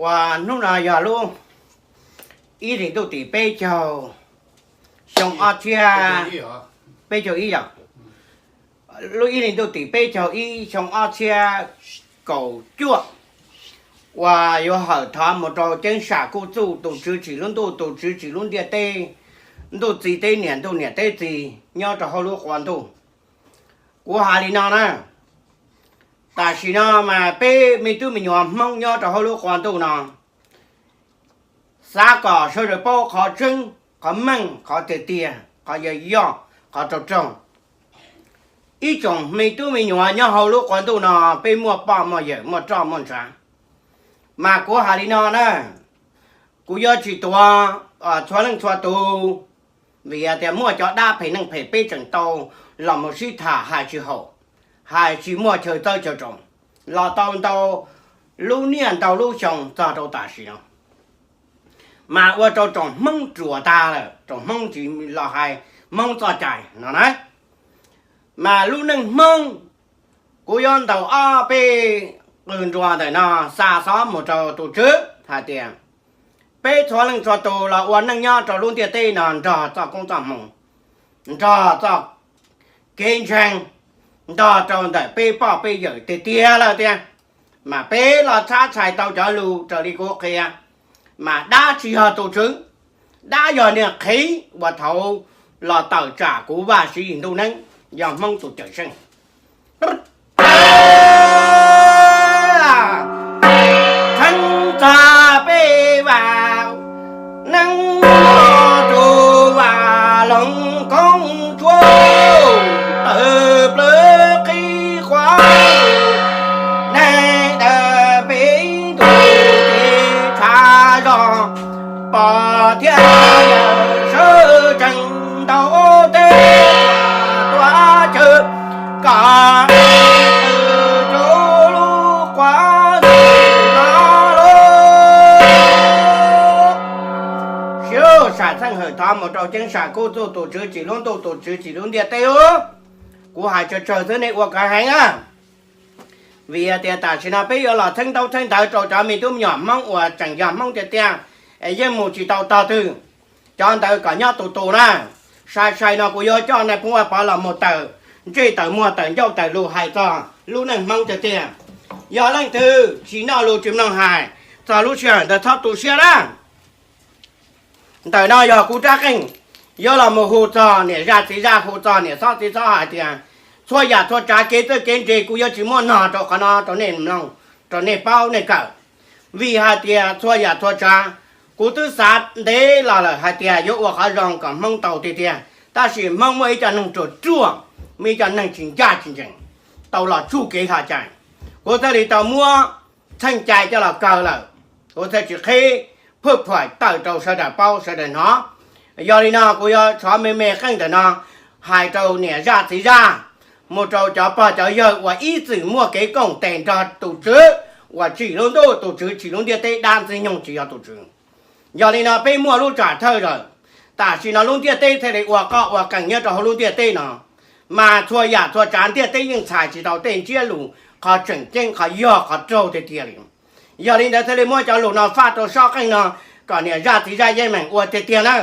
Uas hnub no yog lub ib hlis ntuj tim peb caug xyoo ob txhiab, peb caug ib yom, lub ib hlis ntuj tim peb caug ib xyoo ob txhiab kaum cuaj, uas yuav hawm thov mus rau ceeb sam kuj txuj tus Tswv tsim lub ntuj tus Tswv tsim lub ntiaj teb, ntuj txiv teb niam ntuj niam teb txiv nyob rau hauv lub qhua ntuj. Kuv hais li no na, tam sim no mas peb me tub me nyuam Hmoob nyob rau hauv lub qhua ntuj no, xav kom sawv daws paub qhov tseeb, qhov meej, qhov tiag tiag, qhov yog yog, qhov raug raug. Ib tsoom me tub me nyuam nyob hauv lub qhua ntuj no, peb muaj poj muaj yawm muaj roj muaj ntshav, mas kuv hais li no na, kuv yuav tsis tuav txhua leej txhua tus, vim tias muaj cov dab phem neeg phem peb tseem tau los mus sib tham hais tsis haum, hais tsis muaj chaw txawb chaw tsoom, los tau ntau lub niaj ntau lub xyoo txog rau tam sim no, mas ua rau tsoom Hmoob ruam tag lawm, tsoom Hmoob tsis los hais Hmoob txoj cai no na. Mas lub neej Hmoob, kuv yuav ntaus ob peb qws nruas ntawm no xa xov mus rau tus Tswv hais tias, peb txhua leej txhua tus los ua neej nyob rau lub ntiaj teb no nrog txoj koob txoj hmoo, nrog txoj kev ntseeg, nrog rau ntawm peb poj peb yawm tiag tiag lawm tiag, mas peb los txhab txhais tau cov lus raws li kuv qhia, mas dab tsis yog tus Tswv, dab yog niag qhev uas thaud los tawm tsam kuv Vaj Siv Yis Ntuj Neeb, yog Hmoob tus cawm seej. Txheeb txog peb Vaj Neeb, tug Vaj Loos Koob Tsuab, tawm plaws qhib qhuav, neeg dawm peb ntuj kev tshav zog, pog thiab yawm sawv tsees ntau teb tuav chaw kom rau lub qhua ntuj no lauj. Siv sam txheej hawm thov mus rau ceeb sam kuj txuj tus Tswv tsim lub ntuj tus Tswv tsim lub ntiaj teb lauj. Kuv hais tsawg tsawg xwb nej ua kav heev na. Vim tias tam sim no peb yuav los txheeb ntaub txheeb ntawv rau cov me tub me nyuam Hmoob uas tseem yog Hmoob tiag tiag, es yeej mus tsis tau tog twg. Cov ntawd kom nyob tus tus na. Sai sai no kuv yuav coj nais phoo Vaj Pov los mus tawm ntsej tawm muag tawm ncauj tawm lus hais txog lub neej Hmoob tiag tiag. Yog leej twg tsis noj lus tsis mloog hais, txog lub sij hawm ntawd txhob tu siab na. Ntawm no yog kuv rab qeej, yuav los mus hu txog niam zaj txiv zaj, hu txog niam xob txiv xob hais tias, txhua yam txhua tsav kev txawj kev ntse kuv yuav tsis muab nog rau qhov no rau nej mloog, rau nej paub nej kawm. Vim hais tias txhua yam txhua tsav, kuv twb xav ntev los lawm hais tias yuav ua qhov zoo kom Hmoob tau tiag tiag, tab sis Hmoob muaj ib co neeg ruam ruam, muaj ib co neeg tsis ncaj tsis ncees, tau los tsuj kev hla cai. Kuv thiaj li tau muab txheej cai coj los kaw lawm, kuv thiaj tsis qhib phwj phuam tawm rau sawv daws paub sawv daws hnov. Yog li no kuv yuav tshov me me qeej ntawm no hais rau niam zaj txiv zaj, mus rau cov pog cov yawg uas ib txwm muaj kev koom tes nrog tus Tswv uas tsim lub ntuj tus Tswv tsim lub ntiaj teb dab ntxwg nyoog tsis yog tus Tswv. Yog li no peb muaj lub tsam thawj zaws, tam sim no lub ntiaj teb thiaj li ua qoj ua qees nyob rau hauv lub ntiaj teb no, mas txhua yam txhua tsav ntiaj teb yeej txhais tsis tau tej ntsiab lus qhov tseem ceeb qhov yog qhov raug tiag tiag li. Yog li ntawd thiaj li muab cov lus no faj rau sob qeej no kom niam zaj txiv zaj yeej meem ua tiag tiag na.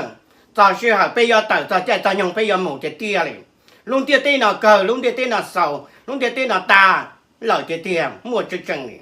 Txog sij hawm peb yuav tawm txog caij txog nyoog peb yuav mus tiag tiag li. Lub ntiaj teb no kawg, lub ntiaj teb no xaus, lub ntiaj teb no tas lawm tiag tiag, muaj tseeb tseeb li.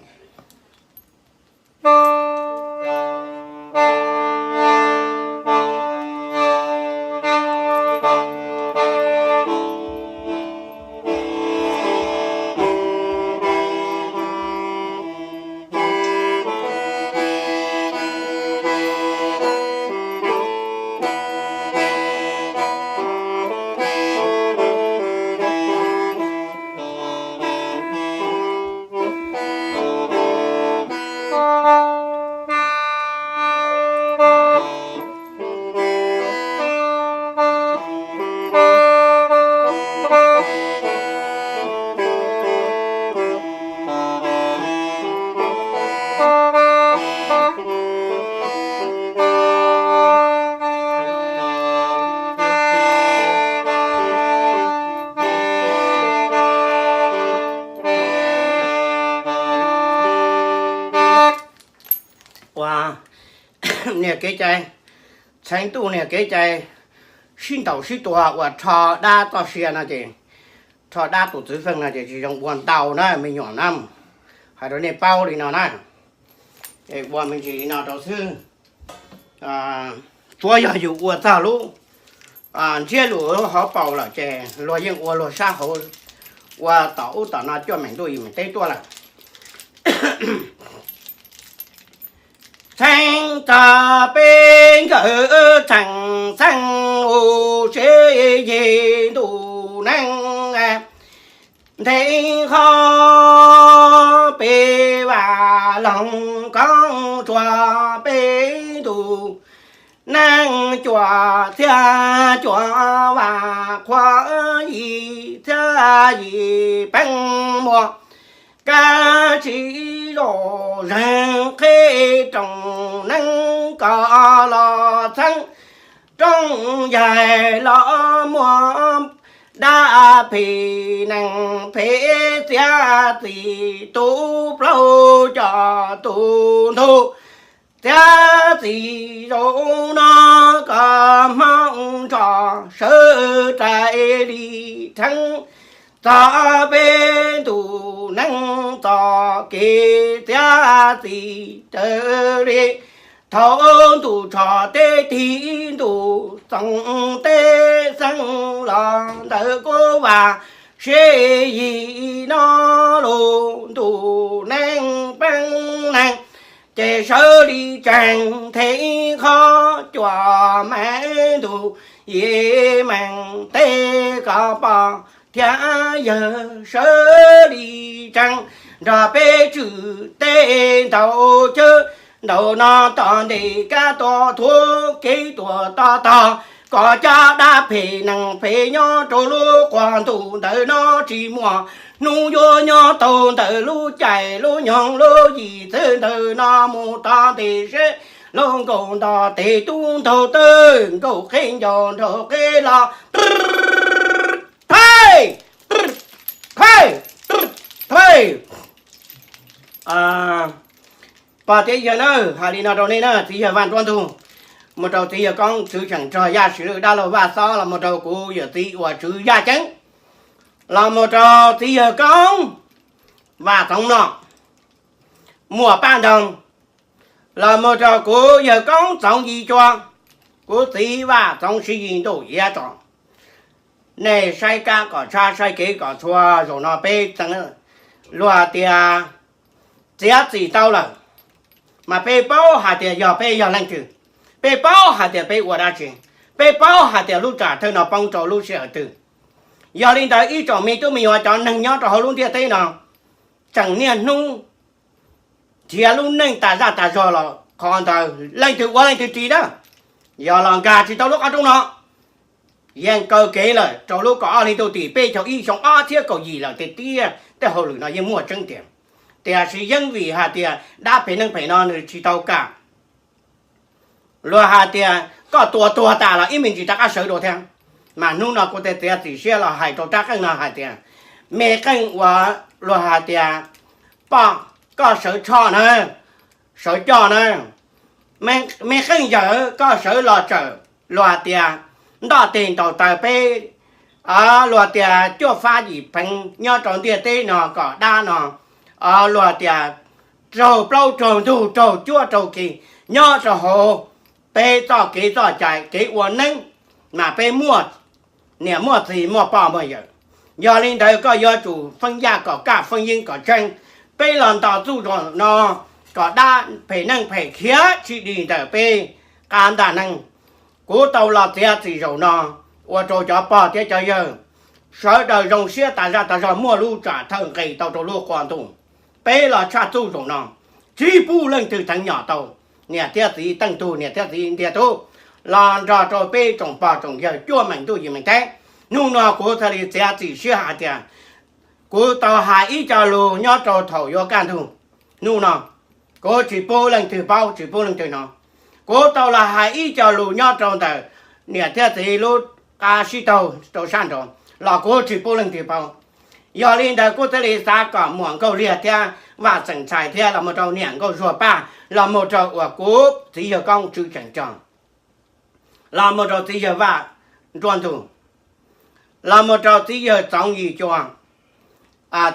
ua niag kev cai, txheev tuj niag kev cai sib ntaus sib tua uas rho dab txoj sia no ces, rho dab tus txwv feej no ces tsis zoo ua ntau na me nyuam na. Hais rau nej paub li no na, es ua me ntsis li no rau xwb. Tsuav yog yus ua txog lub ntsiab lus hauv paus lawm ces luag yeej ua luag sab hauv, ua tom ub tom no cuaj meem ntuj yim meem teb tuaj lawm. Txheeb txog peb nkawd txheem xeeb u, seb yig ntuj neeb nthe ho peb vam loog koob tsuag peb ntuj neeb cuaj txhiab cuaj vam qhuav yim txhiab yim peeb muaj kab tsis zom zeeg qhib rooj neeb koj los txheeb rooj yaig los muaj dab phem neeg phem txiav txim tus plaub coj tus ntug txiav txim zaum no koj hmoob nrog sawv rais li rheev txog peb ntuj neeb txoj kev txiav txim raws li thaum ntuj tsho teb tig ntuj txoos teb xeeb los ntawm kuv vam seb yig no lub ntuj neeb peeb neeg ces sawv li tseeg nthe qhov cuaj meem ntuj yim meem teb koj pog thiab yawg sawv li tseeg nrog peb tswv teb ntaus cawv ntaus no tom ntej kab tom thuav kev tuaj tom tog kom cov dab phem neeg phem nyob rau lub qab ntuj ntawm no tsis muaj hnub yuav nyob tau ntawm lub caij lub nyoog lub yim txwv ntawm no mus tom ntej seb lub nkaus nto tes tub ntaug tawg nkaus qhib ncaus nraug qhib los. Pog tiav yawg na, hais li no rau nej na, txiv yawg Vaj Nruab Ntug, mus rau txiv yawg Koob Tswv Tseem Rog Yaj Siv Lwj Dab Laug Vaj Xob, los mus rau kuv yawm txiv uas Tswv Yaj Ceeb, los mus rau txiv yawg Koob Vaj Txoov Mlom, Muas Paj Ntoog, los mus rau kuv yawg Koob Txoov Yim Cua, kuv txiv Vaj Txoov Siv Yim Ntuj Iav Tso. Nej saib kab kom tshab saib kev kom txhua, zaum no peb txeev luag tias txiav txim tau lawm, mas peb paub hais tias yog peb yog leej twg, peb paub hais tias peb ua dab tsi, peb paub hais tias lub tsam thawj no poob rau lub sij hawm twg. Yog li ntawd ib tsoom me tub me nyuam cov neeg nyob rau hauv lub ntiaj teb no, tseem niaj hnub nrhiav lub neej tas zaj tas zog los qhov ntawd leej twg ua leej twg ris na, yog los nkag tsis tau lub qab roob no. Yeej kaw kev lawm rau lub kaum ob hli ntuj tim peb caug ib xyoo ob txhiab kaum yim lawm tiag tiag, tej hauj lwm no yeej muaj tseeb tiag. Tiam sis yeej vim hais tias dab phem neeg phem no nws tsis tau kam. Luag hais tias koj tua tuag tas los ib me ntsis rov qab sawv dua thiab. Mas hnub no kuv thiaj txiav txim siab los hais rau rab qeej no hais tias, me qeej uas luag hais tias poj, koj sawv tshoj na, sawv coj na, me qeej yawm koj sawv los tsawm luag tias ntoj teg ntaus taw peb, luag tias cuaj fab yim pheev nyob rau ntiaj teb no kom dab no, luag tias raug plaub raug ntug raug cuab raug ki nyob rau hauv peb txoj kev txoj cai kev ua neeb, mas peb muaj niam muaj txiv muaj poj muaj yawm. Yog li ntawd koj yuav tsum feeb yaj kom kaj feeb yeeb kom tseeb. Peb los nto txuj zaum no kom dab phem neeg phem khiav tsis dim ntawm peb qab ntaj neeg. Kuv tau los txiav txim zaum no ua rau cov pog thiab cov yawg sawv daws zoo siab tas zaj tas zog, muaj lub tsam thawj nqis tau rau lub qab ntuj. Peb los tshaj txuj zaum no, tsis pub leej twg theev nyom tau niam thiab txiv, teej tug niam thiab txiv ntiag tug, los nrog rau peb tsoom pog tsoom yawg cuaj meem ntuj yim meem teb. Hnub no kuv thiaj li txiav txim siab hais tias kuv tau hais ib co lus nyob rau thaum yuav kaj ntug. Hnub no kuv tsis pub leej twg paub, tsis pub leej twg hnov. Kuv tau los hais ib co lus nyob rau ntawm niam thiab txiv lub qab sib taug rau sab nraud los kuv tsis pub leej twg paub. Yog li ntawd kuv thiaj li xav kom muam Nkauj Liag thiab Vaj Xeem Ntxhais thiab los mus rau niam Nkauj Zuag Paj, los mus rau uas kuv txiv yawg Koob Tswv Tseem Rog, los mus rau txiv yawg Vaj Nruab Ntug, los mus rau txiv yawg Txoov Yim Cua,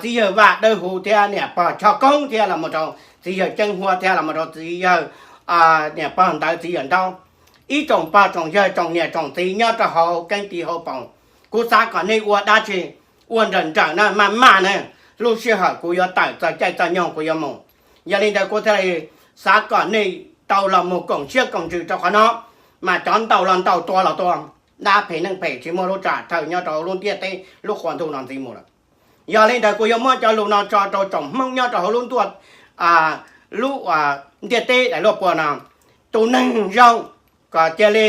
txiv yawg Vaj Dawb Huv thiab niam pog Choj Koob thiab los mus rau txiv yawg Ceeb Huab thiab los mus rau txiv yawg, niam pog ntawd txiv yawg Ntaub, ib tsoom pog tsoom yawg tsoom niam tsoom txiv nyob rau hauv keeb tiv hauv paus. Kuv xav kom nej ua dab tsi ua nrawm nrawm na, maj maj na, lub sij hawm kuv yuav tawm txog caij txog nyoog kuv yuav mus. Yog li ntawd kuv thiaj li xav kom nej tau los mus koom siab koom ntsws rau qhov no, mas cov ntaus los ntaus, tua los tua, dab phem neeg phem tsis muaj lub tsam thawj nyob rau hauv lub ntiaj teb lub qhua ntuj no ntxiv mus lawm. Yog li ntawd kuv yuav muab cov lus no tso rau tsoom Hmoob nyob rau hauv lub ntuj, lub ntiaj teb daim luaj pua no. Tus neeg zoo kom cia li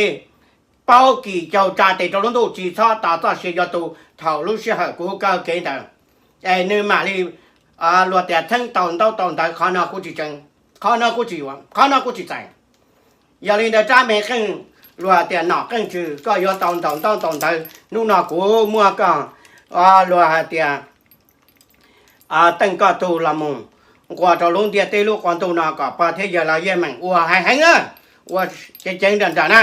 paub kis caug tsa tes rau lub ntuj, tsis txhob tos txoj sia yuav tu thaum lub sij hawm kuv hu kaw kev ntawd, es nws mam li luag tias txheeb tau ntaub tau ntawv. Qhov no kuv tsis tseev, qhov no kuv tsis yuav, qhov no kuv tsis txais. Yog li ntawd rab me qeej, luag tias nom qeej tsw, koj yuav tau ntaus ntaub ntaus ntawv. Hnub no kuv muab koj, luag hais tias, teej koj tug los mus nquas rau lub ntiaj teb lub qhua ntuj no kom pog thiab yawg los yeej meem ua heev heev na, ua ceev ceev nrawm nrawm na.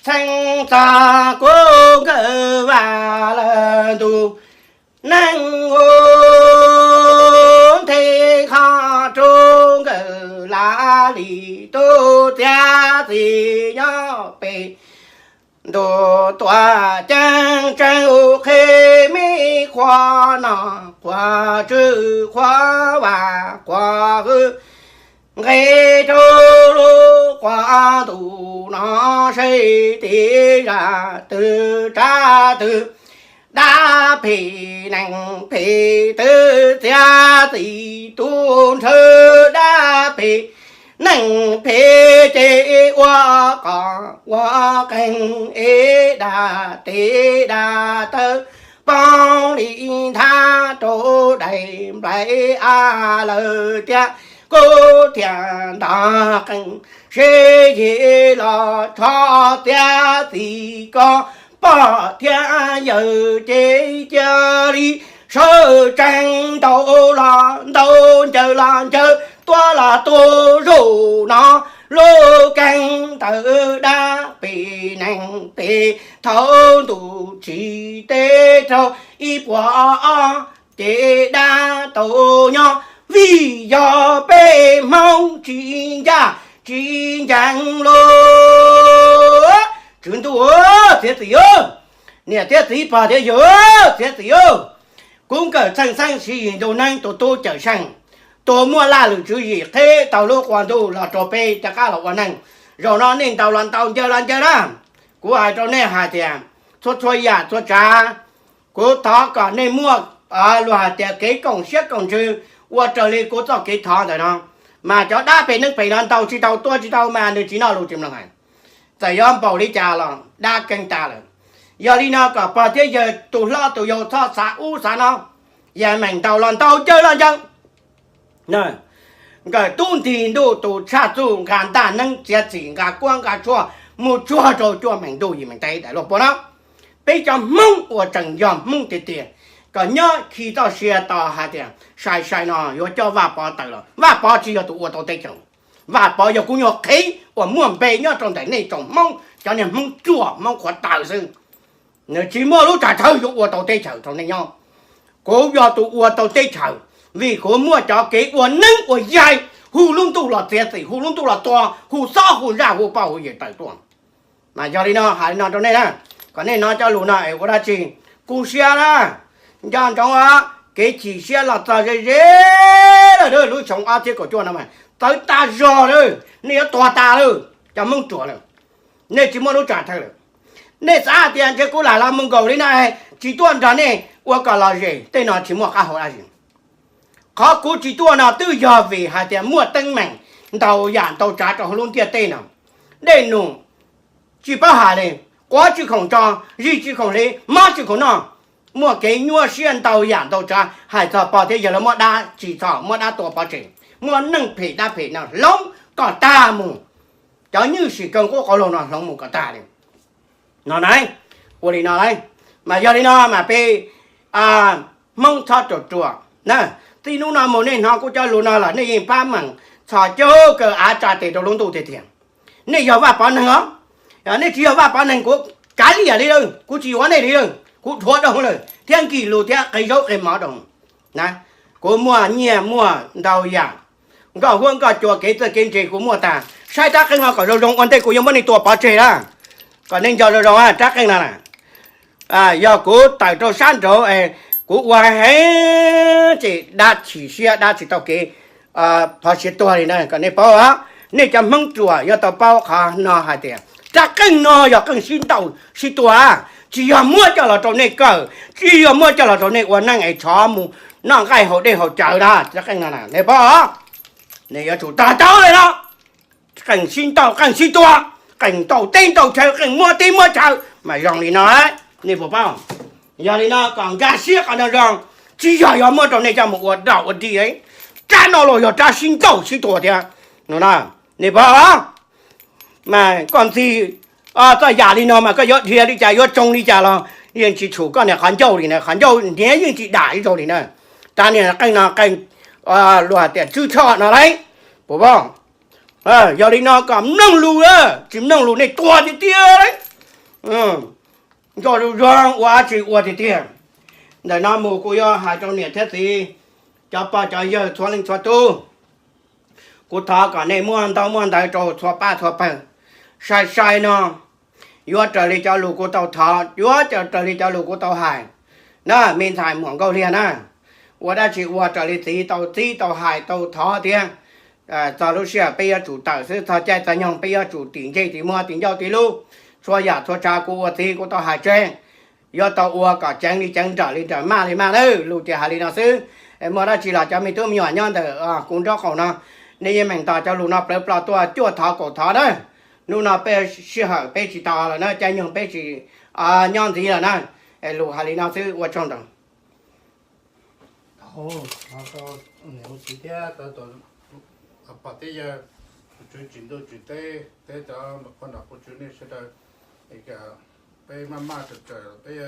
Txheeb txog kuv nkawm Vaj Lawm Ntuj, neeg hu nthe kho rau nkawm Lav Lis tub txiav txim nyob pem ntuj tuam ceeb, tseeb hu qhe me qhua nom, qhua tswv qhua vaj qhua hwj, nqe rau lub qhua ntuj no seb tim zaj twg tsab twg, dab phem neeg phem twb txiav txim tu ntshaw, dab phem neeg phem ces ua qos ua qeeg es dab tes dab taw poob li nthab rau daim nplai av lawm tiag. Kuv thiaj nta qeej seb yim los rho txiav txim koj pog thiab yawg ces cia li sawv tsees, ntaus los ntaus, ncaws los ncaws, tua los tua zaum no. Lub keeb ntawd dab phem neeg phem thaum ntuj tsim teb rau ib puas ob ces dab tau nyob, vim yog peb Hmoob tsis ncaj tsis ncees lauj. Tswv Ntuj, txiav txim, niam thiab txiv, pog thiab yawg, txiav txim. Kuv nkawm Txheej Xeeb Siv Yim Ntuj Neeb tus tub Cawm Seej, tus muaj laj lwm tswv yim qheb tau lub qhua ntuj los rau peb rov qab los ua neej. Zaum no nej ntaus los ntaus, ncaws los ncaws na. Kuv hais rau nej hais tias txhua txhua yam txhua tsav, kuv thov kom nej muaj luag hais tias kev koom siab koom ntsws ua raws li kuv txoj kev thov ntawm no, mas cov dab phem neeg phem los ntaus tsis tau, tua tsis tau mas nws tsis noj lus tsis mloog hais. Txawm yuav npaum li cas los dab keeb tas lawm. Yog li no kom pog thiab yawg tus hlob tus yau txhob xav ub xav no, yeej meem ntaus los ntaus, ncaws los ncaws. Nkawm tub nti ntuj tus tshaj txuj nqa ntaj neeb txiav txim nqa kuab nqa tshuaj mus tsuag rau cuaj meem ntuj yim meem teb daim luaj pua no. Peb cov Hmoob uas tseem yog Hmoob tiag tiag, kom nyob khi txoj sia tos hais tias sai sai no yuav coj Vaj Pov tawm los. Vaj Pov tsis yog tus ua tau teb chaws. Vaj Pov yog kuv nyuag qhev uas muaj npe nyob rau ntawm nej tsoom Hmoob Cov niag Hmoob ruam Hmoob qhuav tawm xwb, nws tsis muaj lub tsam thawj yuav ua tau teb chaws rau nej nyob. Kuv yog tus ua tau teb chaws, vim kuv muaj cov kev ua neeb ua yaig, hu lub ntuj los txiav txim, hu lub ntuj los tua, hu xob hu zaj hu poj hu yawm tawm tuaj. Mas yog li no hais li no rau nej na, kom nej hnov cov lus no es ua dab tsi. Kuv siab na, nco ntsoov os, kev chim siab los txog ze ze lawm, lub xyoo ob txhiab kaum cuaj no mas txawv tag zog lawm, nej yuav tuag tas lawm cov Hmoob ruam lawm. Nej tsis muaj lub tsam thawj lawm. Nej xav hais tias ntshe kuv lam los mus nkaum li no tsis tuaj nrog nej ua kom lom zem, tej no tsis muaj qab hau dab tsi. Qhov kuv tsis tuaj no twb yog vim hais tias muaj teeb meem ntau yam ntau tsav rau hauv lub ntiaj teb no. Dej num tsis paub hais li, quav tsis khoom tso, zij tsis khoom hliv, mob tsis khoom noj, muaj kev nyuaj siab ntau yam ntau tsav, hais txog pog thiab yawg lawv muab dab tsis txhob, muab dab tua pov tseg, muaj neeg phem dab phem no hloov kom tag mus. Cov nywj sim kaw nqub qauv laug no hloov mus kom tag li no na. Ua li no lauj, mas yog li no mas peb Hmoob txhob ruam ruam na. Txij hnub no mus nej hnov kuv cov lus no los nej yeej pab meem txhos caug kawg av tsa tes rau lub ntuj tiag tiag. Nej yog Vaj Pov neeg os, nej tsis yog Vaj Pov neeg kuv kav liam li lawm, kuv tsis yuav nej li lawm, kuv dhuav dhau lawm thiab nkim lus thiab qe zaub qe mov dhau na. Kuv muaj nyiaj muaj ntau yam, nkoj huab nkoj cua kev txawj kev ntse kuv muaj tas. Saib rab qeej no kom zoo zoo ua ntej kuv yuav muab nej tua pov tseg na. Kom nej nco zoo zoo rab qeej no na. Yog kuv tawm rau sab nraud, kuv ua heev ces dab chim siab dab tsis tau kev phov siab tuag li na, kom nej paub. Nej cov Hmoob ruam yuav tau paub qhov no hais tias rab qeej no yog qeej sib ntaus sib tua, tsis yog muab coj los rau nej kawm, tsis yog muab coj los rau nej ua neej es tshov mus noj nqaij haus dej haus cawv na. Rab qeej no nej paub, nej yuav tsum to taub li no. Qeej sib ntaus qeej sib tua, qeej ntaus teb ntaus chaw, qeej muab teb muab chaw mas zoo li no, nej puas paub? Yog li no kom nkag siab qhov no zoo, tsis yog yuav muab rau nej coj mus ua dog ua dig. Rab no los yog rab sib ntaus sib tua thiab no, nej paub? Mas koj ntxig txoj yam li no mas koj yuav dhia li cas yuav tsoo li cas los yeej tsis tshum koj niag qhov ncauj li na, qhov ncauj hniav yeej tsis dam ib zaug li na. Rab niag qeej no qeej luag hais tias tswb tshoj no lauj, puas paub? Yog li no kom mloog lus, tsis mloog lus nej tuag tiag tiag. Nco zoo zoo ua dab tsi ua tiag tiag. Ntawm no mus kuv yuav hais rau niam thiab txiv, cov pog cov yawg txhua leej txhua tus, kuv thov kom nej muaj ntaub muaj ntawv rau txhua pab txhua pawg. Sai sai no, yuav raws li cov lus kuv tau thov, yuav raws li cov lus kuv tau hais na, me ntxhais muam nkauj liag na. Ua dab tsi ua raws li txiv tau txib tau hais tau thov thiab. Txog lub sij hawm peb yuav tsum tawm xwb, txog caij txog nyoog peb yuav tsum tim ntsej tim muag tim ncauj tim lub. Txhua yam txhua tsav kuv ua txiv kuv tau hais tseg, yuav tau ua kom ceev li ceev, nrawm li nrawm, maj li maj lawm. Lus tias hais li no xwb. Muaj dab tsi los cov me tub me nyuam nyob ntawm kuv nraub qaum no, nej yeej meem tos cov lus no plawv plo tuaj cuaj thov kaum thov na. Hnub no peb sij hawm peb tsis tos lawm na, caij nyoog peb tsis nyob ntxiv lawm na. Lus hais li no xwb, ua tsaug ntau. Niam hu txiv thiab pog thiab yawg, tus tswv tsim ntuj tsim teb, thiab cov qhuas nom qhuas tswv nej sawv daws, peb maj maj tawm tsawm peb,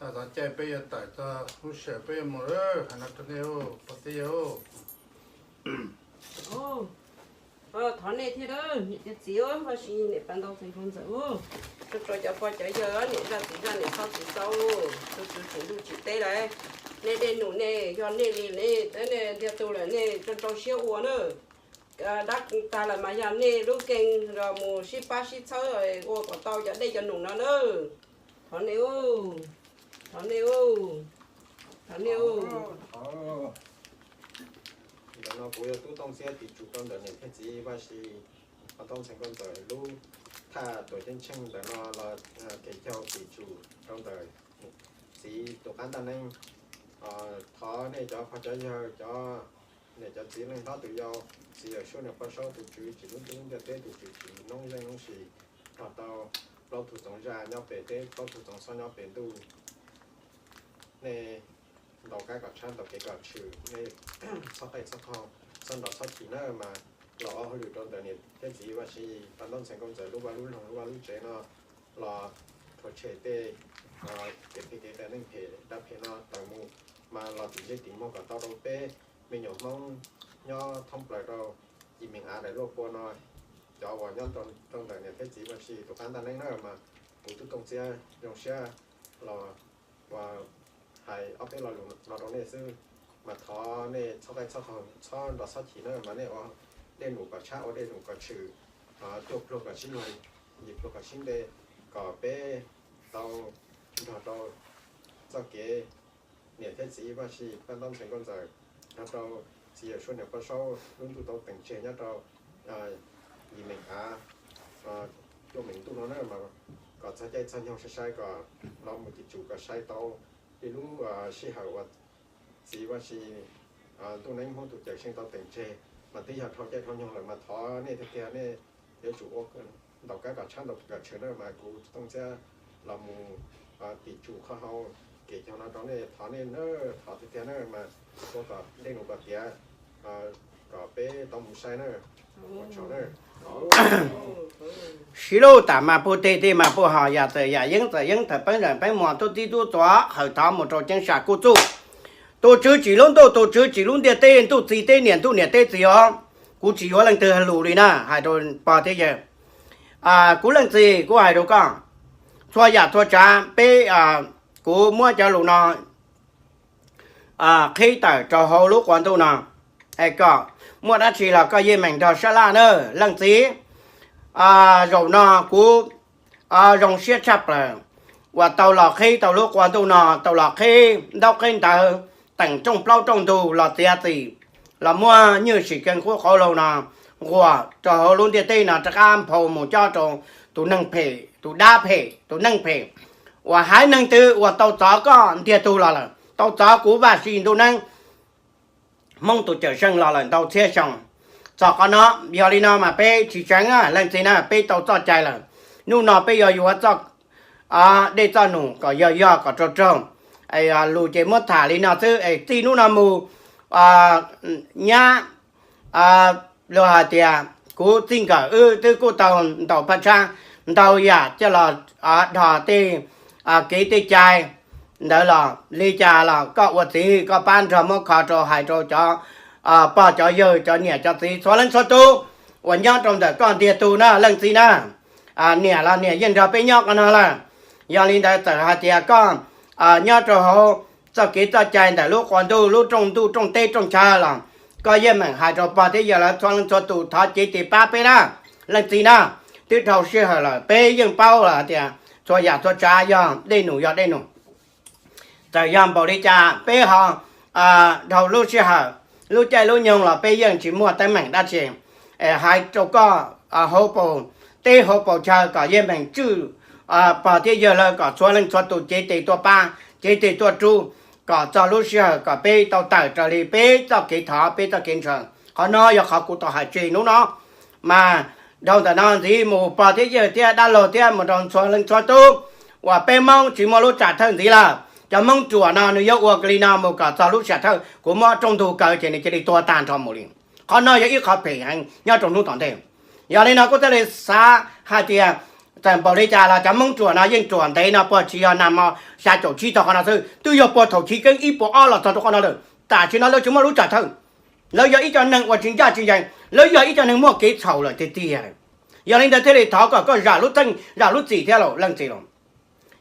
txog caij peb yuav tawm, txog lub sij hawm peb yuav mus lawm. Hais no rau nej pog thiab yawg. Thov nej thiab niam thiab txiv, Vaj Siv, niam Paj Ntau, Txheem Nkauj Ntxawm, tso rau cov pog cov yawg, niam zaj txiv zaj, niam txhob txiv txob, tus tswv tsim ntuj tsim teb lawm. Nej dej num nej yog nej li nej, nej ntiag tug lawm nej tso rau siab ua na. Dab tag lawm mas yog nej lub keeg los mus sib pab sib txhawb ua kom tau cov dej cov num no na. Thov nej, thov nej, thov nej. Ntawm no kuv yog tub Tooj Txiab tim tsum rau ntawm niam thiab txiv Vaj Siv, Paj Ntau, Txheem Nkauj Ntxawm lub thaj tuam ceeb tsheej ntawm no los kev cau tim tsum rau ntawm txiv tus qab ntaj neeb. Thov nej cov pog cov yawg, cov niam cov txiv, leej hlob tus yau, txiv yawm suab niam poj saub, tus tswv tsim lub ntuj lub ntiaj teb, tus tswv tsim noob zeej noob sis, kom tau plaub tug txoov zaj nyob pem teb, plaub tug txoov xob nyob pem ntuj. Nej ntaus kab kom tshab, ntaus kev kom tshwm, nej txhob qej txhob qhov, txhob nrov txhob chim na, mas los ua hauj lwm rau ntawm niam thiab txiv Vaj Siv, Paj Ntau, Txheem Nkauj Ntxawm lub vaj lub loog lub vaj lub tsev no, los rhuav tshem tej kev phem kev qias, neeg phem dab phem no tawm mus, mas los tim ntsej tim muag kom tau rau peb me nyuam Hmoob nyob thoob plaws rau yim meem av daim luaj pua no. cov uas nyob rau ntawm niam thiab txiv Vaj Sij tus qab ntaj neeb na mas kuv tub Tooj Txiab zoo siab los uas hais ob peb lo lus no rau nej xwb. Mas thov nej txhob qaij txhob qhov txhob nrov txhob chim na mas nej ua dej num kom tshab ua dej num kom tshwm, cuaj pluag kom sib luag, yim pluag kom sib nte, kom peb tau nrog rau txoj kev niam thiab txiv Vaj Sij pab ntaub ntxhais nkauj ntxawm, nrog rau txiv Yawm Suab niam poj saub lub ntuj tau teem tseg nyob rau yim meem av cuaj meem ntuj no na mas kom txog caij txog nyoog sai sai kom los mus tim tsum kom sai tau li lub sij hawm uas txiv Vaj Sij ntuj neeb Hmoob tus cawm seej tau teem tseg. Mas twb yog dhau caij dhau nyoog lawm mas thov nej tiag tiag nej yuav tsum ua ntaus kab kom tshab ntaus kab kom tshwm na mas kuv Tooj Txiab los mus tim tsum qhov hau kev cog no rau nej, thov nej na, thov tiag tiag na mas ua kom dej num kom tiav kom peb tau mus sai na. Sib lub tam mas puj teg teg mas puj hos, yam txawm yam yeeb txawm yeeb, thawm peeb tawm peeb, muas tub txib tub txuas, hawm thov mus rau ceeb sam kuj txuj. Tus tswv tsim lub ntuj, tus tswv tsim lub ntiaj teb, ntuj txiv teb niam, ntuj niam teb txiv os. Kuv tsis yuav leej twg lus li na, hais rau pog thiab yawg. Kuv leej txiv kuv hais rau koj, txhua yam txhua tsav peb, kuv muab cov lus no qhib tawm rau hauv lub qua ntuj no, es kom muaj dab tsi los koj yeej meem nrog sab laj na leej txiv. Zaum no kuv zoo siab tshaj plaws uas tau los qhib tau lub qua ntuj no, tau los qhib ntaub qhib ntawv, teem rooj plaub rooj ntug los txiav txim, los muab nywj sim kees qub qauv laug no nquas rau hauv lub ntiaj teb no rov qab nphau mus cob rau tus neeg phem, tus dab phem, tus neeg phem uas haiv neeg twg uas tau txov koj ntiag tug los lawm, tau txov kuv Vaj Sij ntuj neeb Hmoob tus cawm seej los lawm ntau txhiab xyoo. Txog qhov no, yog li no mas peb tsis tseev leej txiv na, peb tau txoj cai lawm. Hnub no peb yuav yuav txoj dej txoj num kom yog yog kom raug raug. Lus ces muab tham li no xwb es txij hnub no mus nyab, luag hais tias kuv txij nkawm wb twb kuj tau ntaus phaj tshab ntau yam coj los dhos tej kev tej cai ntawd los li cas los koj ua txiv koj pab nrog muab kho rau hais rau cov pog cov yawg cov niam cov txiv txhua leej txhua tus uas nyob rau ntawm koj ntiag tug na leej txiv na. Niam los niam yeej nrog peb nyob qhov no lawm. Yog li ntawd txawm hais tias koj nyob rau hauv txoj kev txoj cai ntawm lub qua ntuj lub rooj ntuj rooj teb rooj chaw los koj yeej meem hais rau pog thiab yawg lawv txhua leej txhua tus thov cev tes pab peb na leej txiv na. Twb dhau sij hawm lawm peb yeej paub lawm hais tias txhua yam txhua tsav yog dej num yog dej num. Txawm yog npaum li cas peb ho dhau lub sij hawm lub caij lub nyoog los peb yeej tsis muaj teeb meem dab tsi. Hais rau koj hauv paus teb hauv paus chaw kom yeej meem tswj pog thiab yawg lawv kom txhua leej txhua tus cev tes tuaj pab cev tes tuaj rub kom txog lub sij hawm kom peb tau tawm raws li peb txoj kev thov peb txoj kev ntshaw. Qhov no yog qhov kuv tau hais tseg hnub no. Mas dhau ntawm no ntxiv mus pog thiab yawg thiab dab laug thiab mus rau txhua leej txhua tus uas peb Hmoob tsis muaj lub tsam thawj ntxiv lawm. Cov Hmoob ruam no nws yuav ua li no mus kom txog lub tsam thawj kuv muab rooj ntug kaw ces nws cia li tuag tag nrho mus li. Qhov no yog ib qho phem heev nyob rau hnub tom ntej. Yog li no kuj thiaj li xav hais tias txawm npaum li cas los cov Hmoob ruam no yeej ruam ntev no puag tsis yog nag hmo xya caum tsib txog qhov no xwb, twb yog puag thaum chiv keeb ib puas ob los txog rau qhov no lawm. Tam sim no lawv tsis muaj lub tsam thawj, lawv yog ib co neeg uas tsis ncaj tsis ncees, lawv yog ib co neeg muaj kev txhaum lawm tiag tiag. Yog li ntawd thiaj li thov kom koj zam lub txeej zam lub txim thiab los leej txiv los.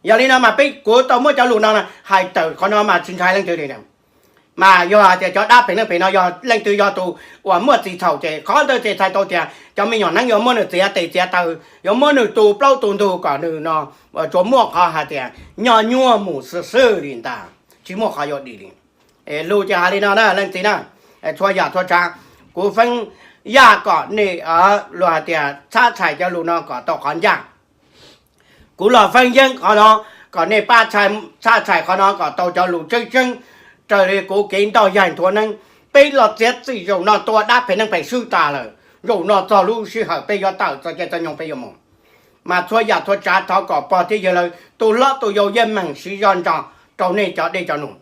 Yog li no mas peb kuv tau muab cov lus no hais tawm qhov no mas tsis ntshai leej twg li. Mas yog hais tias cov dab phem neeg phem no yog leej twg yog tus uas muaj txim txhaum ces qhov ntawd ces txhais tau tias cov me nyuam neeb yuav muab nws txiav tes txiav taw, yuav muab nws tu plaub tu ntug kom nws no tsuas muaj qhov hais tias nyob nyuaj mus xwb xwb li ntag, tsis muaj qhov yuav dim li. Lus ces hais li no na leej txiv na, txhua yam txhua tsav, kuv feeb yaj kom nej luag hais tias txhab txhais cov lus no kom tau qhov ncaj. Kuv los feeb yeeb qhov no kom nej pab txhab txhais qhov no kom tau cov lus tseeb tseeb raws li kuv kev ntoj yaig nthuav neeb. Peb los txiav txim zaum no tua dab phem neeg phem swb tas lawm, zaum no txog lub sij hawm peb yuav tawm txoj caij txoj nyoog peb yuav mus. Mas txhua yam txhua tsav thov kom pog thiab yawg lawv tus hlob tus yau yeej meem siv zog ntso rau nej cov dej cov num.